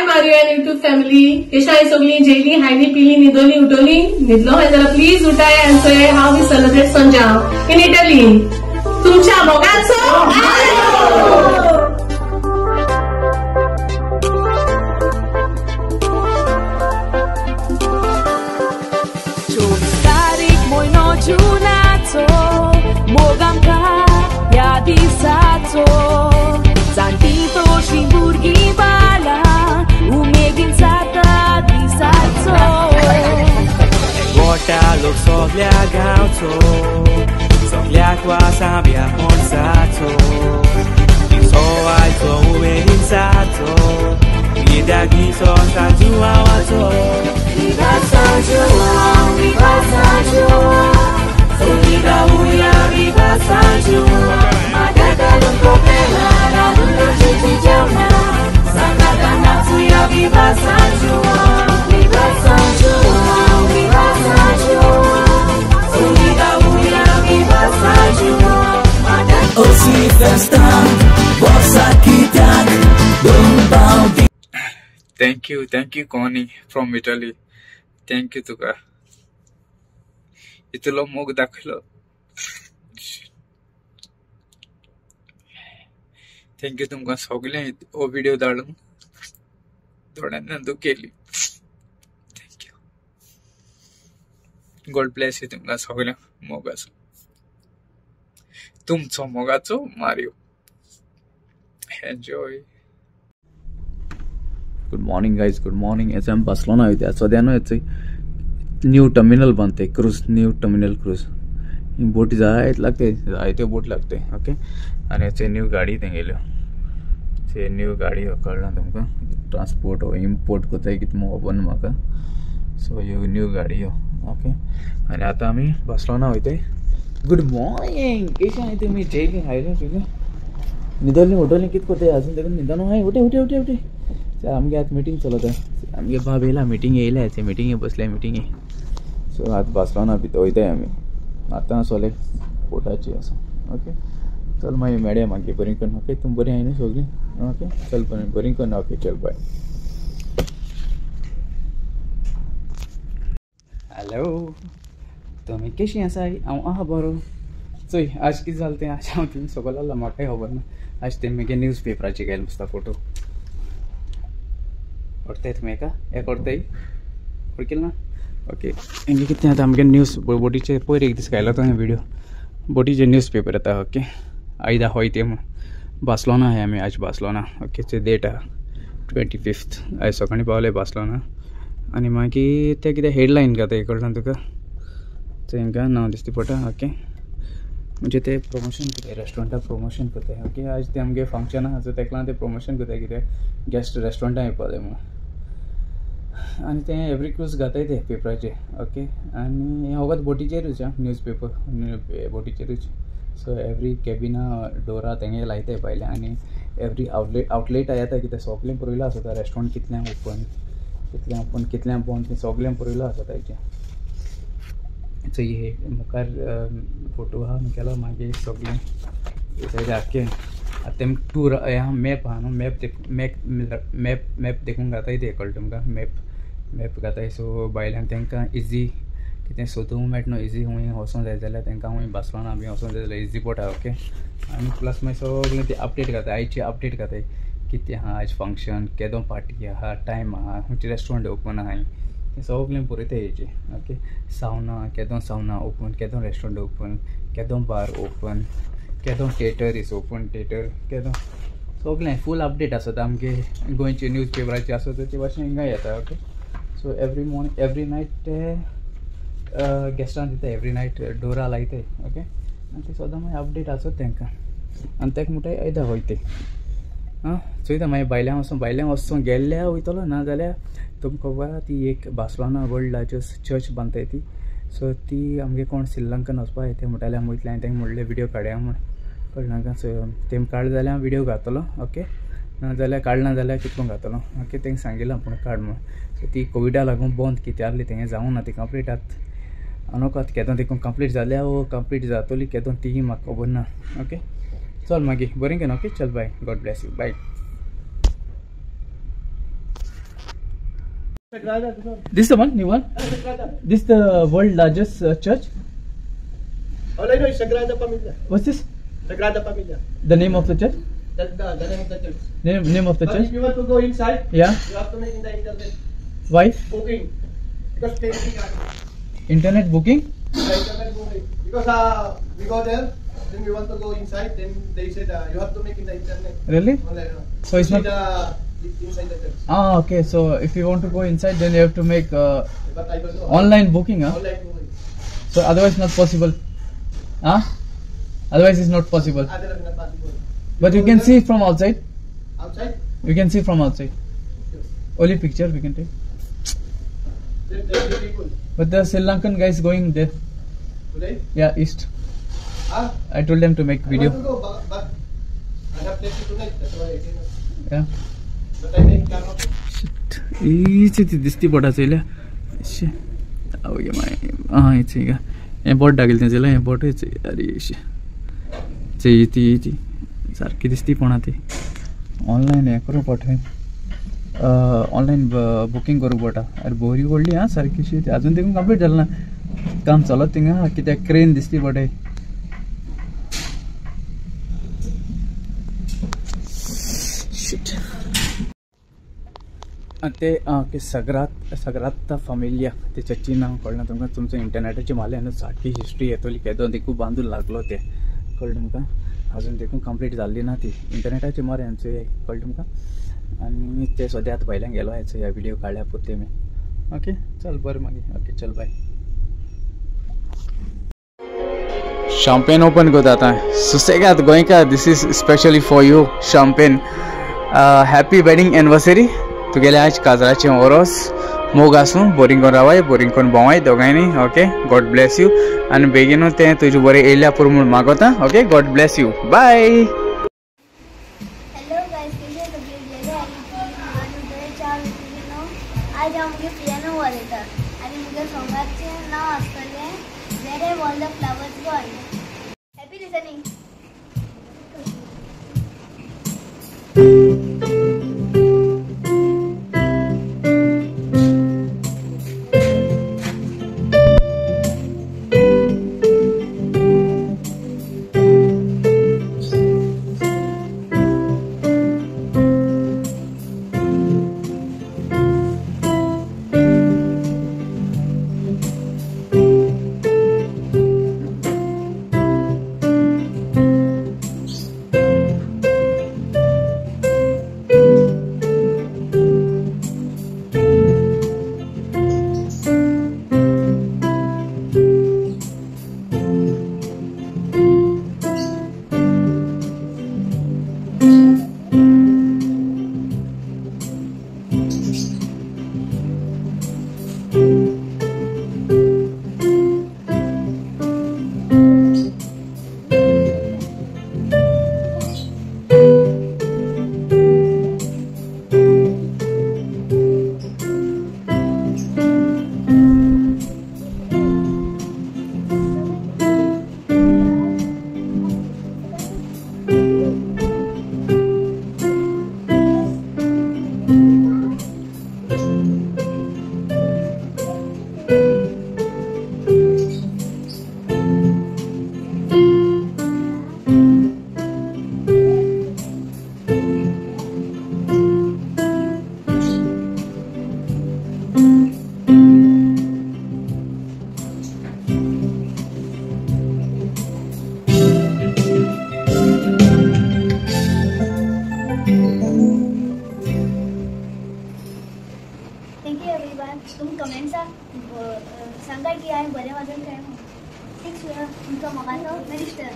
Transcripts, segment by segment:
Hi Mario and YouTube family, केशाय सगळी jelly highly पिली निदोली उठोली निदलो हाय जाल्यार प्लीज उठाय and say how we celebrate Sanjao in Italy. तुमच्या मोगाचो तारीख म्हयनो जुनाचो मोग आमकां ह्या दिसाचो जाणटी तोशी भुरगीं बाला उमेदीन जाता दिसाचो गोट्या लोक सगल्या गांवचो सगल्याक वासांब्या पणसाचो सवायचो उमेदीन जाचो कित्याक दिसो सांजुआवाचो. Viva San João, viva San João, Viva Uia, viva San João. Madagalu kopela, la juti jauna, Sakata natsuya, viva San João, viva San João, viva San João, Viva Uia, viva San João. Osi festa, vossa kitak, dum bau. Thank you Connie from Italy. Thank you तुका इतलो मोग दाखयलो. Thank you तुमकां सगळ्यांक हो video धाडून दोळ्यांनी दुख केली. Thank you. God bless you तुमकां सगळ्यांक मोगाचो, तुमचो मोगाचो Mario. Enjoy. Good morning guys, good morning. याचं आम्ही बार्सेलोना होते सध्या न्हू याचं न्यू टर्मिनल बनते क्रूज, न्यू टर्मिनल क्रूज बोटी जायत लागते, जायत्यो बोट लागते. ओके, आनी याचे न्यू गाडी तेंगेल्यो, ते न्यू गाडी कळना तुमकां ट्रान्सपोर्ट हो इम्पोर्ट करताय कितें खबर ना म्हाका. सो ह्यो न्यू गाडी ह्यो. ओके, आनी आतां आमी बार्सेलोना वयताय. गुड मॉर्निंग, कशें आहाय तुमी? जेयली खायलें पिलें न्हिदोली उठोली कितें करताय अजून देखून न्हिदोन हाय. उठे उठे उठे उठे. आमगे आतां मिटींग चलता, आमगे बाब येयला मिटींग येयल्या, मिटींगे बसल्या मिटींगे. सो आतां बार्सेलोना भितर वयताय आमी आतां सोले पोटाची आसा. ओके, चल मागीर मेळया मागीर बरी करून. ओके, तूं बरी आहाय न्हू सगळीं? ओके चल बरें, बरी करून. ओके चल बाय. हॅलो, तुमी कशीं आसाय? हांव आहा बरो. चोय आज कितें जालें तें आज हांव तुमी सगळो आसलो, म्हाकाय खबर ना. आज ते मागीर न्यूज पेपराचेर गेले दिसता फोटो. वळखताय तुमी हेका? हेका वळखताय? वळखील ना? ओके, हेंगे कितें आतां आमगे न्यूज बोटीचे पयर एक दीस घायलो तो व्हिडिओ, बोटीचे न्यूज पेपर येता. ओके, आयज दाखोय ते म्हूण. बार्सेलोना आहाय आमी आज बार्सेलोना. ओके, ते डेट आहा 25, आयज सकाळीं पावले बार्सेलोना. आनी मागीर ते कितें हेडलायन घाताय कळना तुका, तेंकां नांव दिसती पडटा. ओके, म्हणजे ते प्रमोशन करताय, रेस्टॉरंटाक प्रमोशन करताय. ओके, आज ते आमगे फंक्शन आहा सो तेका लागून ते प्रमोशन करताय कितें गेस्ट रेस्टॉरंटान येवपा जाय म्हूण. आनी ते एवरी क्रूज घाताय ते पेपराचे. ओके, आनी हें वखद बोटीचेरूच आं, न्यूज पेपर बोटीचेरूच. सो एवरी कॅबिना डोरा तेंगे लायताय भायले. आनी एवरी आवटलेट येता कितें सगळें पुरयलां आसता, रेस्टॉरंट कितल्यांक ओपन, कितल्यांक ओपन, कितल्यांक बंद, तें सगळें पुरयलां आसता ताचें. सो हे मुखार फोटो आहा केलो, मागीर सगळें सायड आख्खें आतां तेमकां टूर हें आहा मॅप आहा न्हू, मॅप मॅप मॅप देखून घाताय ते कळटा तुमकां, मॅप मॅप घाताय. सो भायल्यान तांकां इजी कितें सोदूंक मेळटा न्हू, इजी खंय वचोंक जाय जाल्यार तांकां खंय बार्सेलोना बी वचोंक जाय जाल्यार इजी पडटा. ओके, आनी प्लस मागीर सगळें ते अपडेट घाताय, आयची अपडेट घाताय कितें आहा आयज फंक्शन, केदो पार्टी आहा, टायम आहा, खंयचे रेस्टॉरंट ओपन आहाय, तें सगळें बरयताय हेजेर. ओके, सावना केदो, सावना ओपन केदो, रेस्टॉरंट ओपन केदो, बार ओपन केदो, थिएटर is open theatre केदो, सगळें फूल अपडेट आसता आमगे गोंयचे न्यूज पेपराचे आसता ते भाशेन हिंगा येता. Okay, so every morning every night ते गेस्टान दिता, एवरी नायट डोरा लायताय. ओके, आनी ते सदां मागीर अपडेट आसता तांकां. आनी ताका म्हणटाय येता वयताय. आं चोयता मागीर भायल्यान वचोन, भायल्यान वचोन गेल्ल्या वयतलो, ना जाल्यार तुमकां खबर आहा ती एक बार्सेलोना वर्ल्ड लार्जस्ट चर्च बांदताय ती. सो ती आमगे कोण श्रीलंकन वचपा ते म्हणटाले आमी वयतले, हांवें तांकां म्हणलें व्हिडियो काडया म्हूण, कळना. सो तेम काडलें जाल्यार हांव व्हिडियो घातलो. ओके, ना जाल्यार काडना जाल्यार कितको घातलो. ओके, तांकां सांगिलां पूण काड म्हूण. सो ती कोविडा लागून बंद कित्याक आहली तेंगे जावंक ना ती कंप्लीट. आतां आनोकात केदो देखून कंप्लीट जाल्या वो कंप्लीट जातली केदो ती म्हाका खबर ना. ओके, चल मागीर बरें केन्ना. ओके चल, bye, God bless you, bye. This the one, new one? This the world largest church? All I know is Sagrada Familia. What's this? Sagrada Familia. The name of the church? The name of the church. Name of the but church? If you want to go inside, yeah, you have to make in the internet. Why? Booking. Because internet booking? The internet booking. Because we go there, then we want to go inside, then they said you have to make in the internet. Really? Online, so it's not inside the church. Ah, okay. So if you want to go inside, then you have to make but I don't know. Online booking, huh? Online booking. So otherwise not possible. Huh? Otherwise it's not possible. Otherwise not possible. But you can see from outside. Outside? You can see from outside. Yes. Only picture we can take. There are people. But the Sri Lankan guys going there. Today? Yeah, east. Ah? I told them to make video. I want to go, but I have plenty tonight. That's why I cannot. Yeah. But I make karaoke. Shit. Each दिसती बोटा चोयल्या. Shit. Oh yeah, my. Ah, it's here. हे बोट दाखयलें तें चोयलें, हें बोट अरे शी ती ती सारकी दिसती पण ती ऑनलायन हें करूंक पडटा, ऑनलायन बुकींग करूंक पडटा. अरे बरी व्हडली आं सारकी शी, अजून देखून कंप्लीट जालें ना काम चलत थिंगा, कित्याक क्रेन दिसती पडटा. ते ओके सगरात सगरात फामिलिया ते चर्ची नांव कळना तुमकां, तुमचो इंटरनेटाचेर मारलें न्हू सारकी हिस्ट्री येतली, केदो देखून बांदून लागलो ते कळ्ळें तुमकां, अजून देखून कंप्लीट जाल्ली ना ती इंटरनेटाचेर मार हेंचो कळ्ळें तुमकां. आनी ते सद्या आतां भायल्यान गेलो हेचो ह्या व्हिडियो काडल्या पुरते मी. ओके चल बरें मागीर, ओके चल बाय. शॅम्पेन ओपन करता आतां सुसेगाद गोंयकार, this is specially for you champagne. Happy wedding anniversary. तुगेलें आज काजराचें ओरोस, मोग आसूं, बोरींग कोन रावाय, बोरींग कोन भोंवाय दोगांयनी. Okay God Blaise you. आनी बेगीनू तें तुजें बरें येयल्या पुरो म्हूण मागोता. Okay God bless you, bye. Hello guys, कशें सगळे गेले आज हांव मुगे पियानो वाजयता आनी मुगे सोंगाचें नांव आसतलें where have all the flowers gone. Happy listening. Thank you everyone. तुम कमेंट्सा सांगा की हांवें बरें वाजयलें काय म्हूण. Thanks तुमचो मोगाचो मिनिस्टर.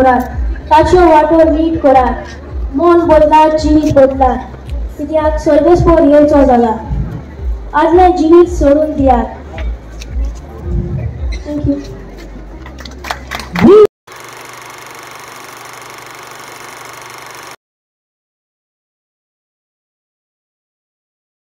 करात, ताच्यो वाटो नीट करात. मन बदला, जिवीत बदला, कित्याक सर्वेस्पोर येवचो जाला. आदलें जिवीत सोडून दियात. Thank you.